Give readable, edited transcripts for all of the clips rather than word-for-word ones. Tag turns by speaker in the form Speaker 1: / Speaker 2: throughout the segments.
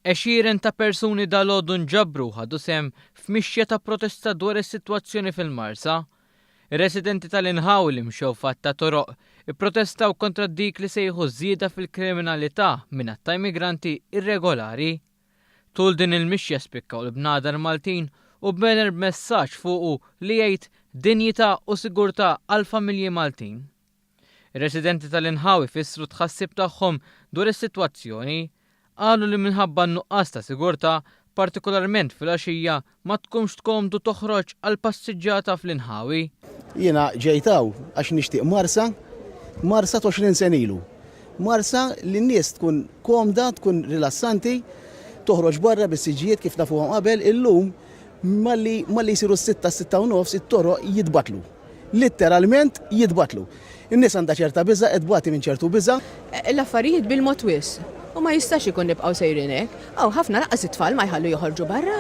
Speaker 1: Għexieren ta' persuni dalgħodu nġabru u ħadu sehem f'mixja ta' protesta dwar is-sitwazzjoni fil-Marsa. Ir-residenti tal-inħawi li mxew f'għadd ta' toroq ipprotestaw kontra dik li sejħu żieda fil-kriminalità minn għadd ta' immigranti irregolari. Tul din il-mixja spikkaw il-bnadar Maltin u banner b'messaġġ fuqu li jgħid Dinjità u sigurtà għall-familji Maltin. Ir-residenti tal-inħawi fissru t-tħassib tagħhom dwar is-sitwazzjoni. Qalu li minħabba n-nuqqas ta' sigurtà, partikolarment filgħaxija, ma tkunx tkomdu toħroġ għal passiġġata fl-inħawi.
Speaker 2: Jiena ġejt hawn għax nixtieq Marsa, Marsa t'20 sena ilu. Marsa li n-nies tkun komda, tkun rilassanti, toħroġ barra bis-siġġijiet kif nafuhom qabel, illum malli malli jsiru s-sitta, s-sitta u nofs it-toroq jitbattlu. Litteralment jitbattlu. In-nies għandha ċerta biża', qed tbati minn ċertu biża'.
Speaker 3: L-affarijiet bil-mod wisq. U ma jistax ikun nibqgħu sejrin hekk. Hawn ħafna lanqas it-tfal ma jħallu joħorġu barra.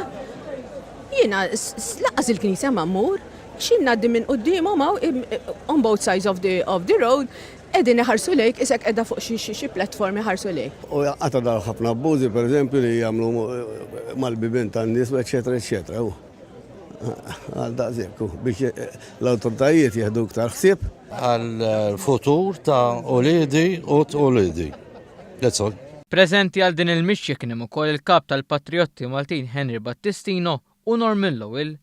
Speaker 3: Jiena lanqas il-knisja ma mmur. X'ħin ngħaddi minn quddiemhom hawn on both sides of the of the road qegħdin iħarsu lejk isek qiegħda fuq xi xi platform iħarsu lejk.
Speaker 4: U għad dawn ħafna abbużi pereżempju li jagħmlu mal-bibien tan-nies u eċċetera eċċetera. Għal daqshekk biex l-awtoritajiet jieħdu iktar ħsieb.
Speaker 5: Għall-futur ta' uliedi u t'uliedi. That's all.
Speaker 1: Preżenti għal din il-mixja kien hemm ukoll il-Kap tal-Patrijotti Maltin Henry Battistino u Norman Lowell.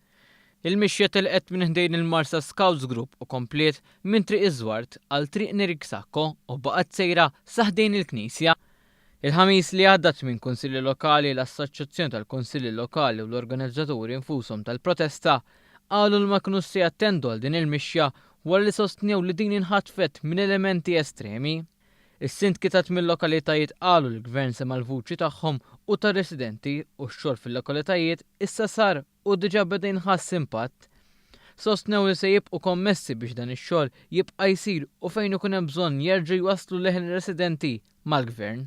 Speaker 1: Il-mixja telqet minn ħdejn il-Marsa Scouts Group u kompliet minn Triq iż-Żward għal Triq Nerik Sacco u baqgħet sejra sa ħdejn il-Knisja. Il-Ħamis li għadda tmien Kunsilli Lokali, l-Assoċjazzjoni tal-Kunsilli Lokali u l-organizzaturi nfushom tal-protesta qalu li ma kinux se jattendu għal din il-mixja wara li sostnew li din inħatfet minn elementi estremi. Is-sindki ta' tmien lokalitajiet qalu li l-Gvern sema' l-vuċi tagħhom u tar-residenti u x-xogħol fil-lokalitajiet issa sar u diġà beda jinħass impatt. Sostnew li se jibqgħu kommessi biex dan ix-xogħol jibqa' jsir u fejn ikun hemm bżonn jerġgħu jwasslu leħen ir-residenti mal-Gvern.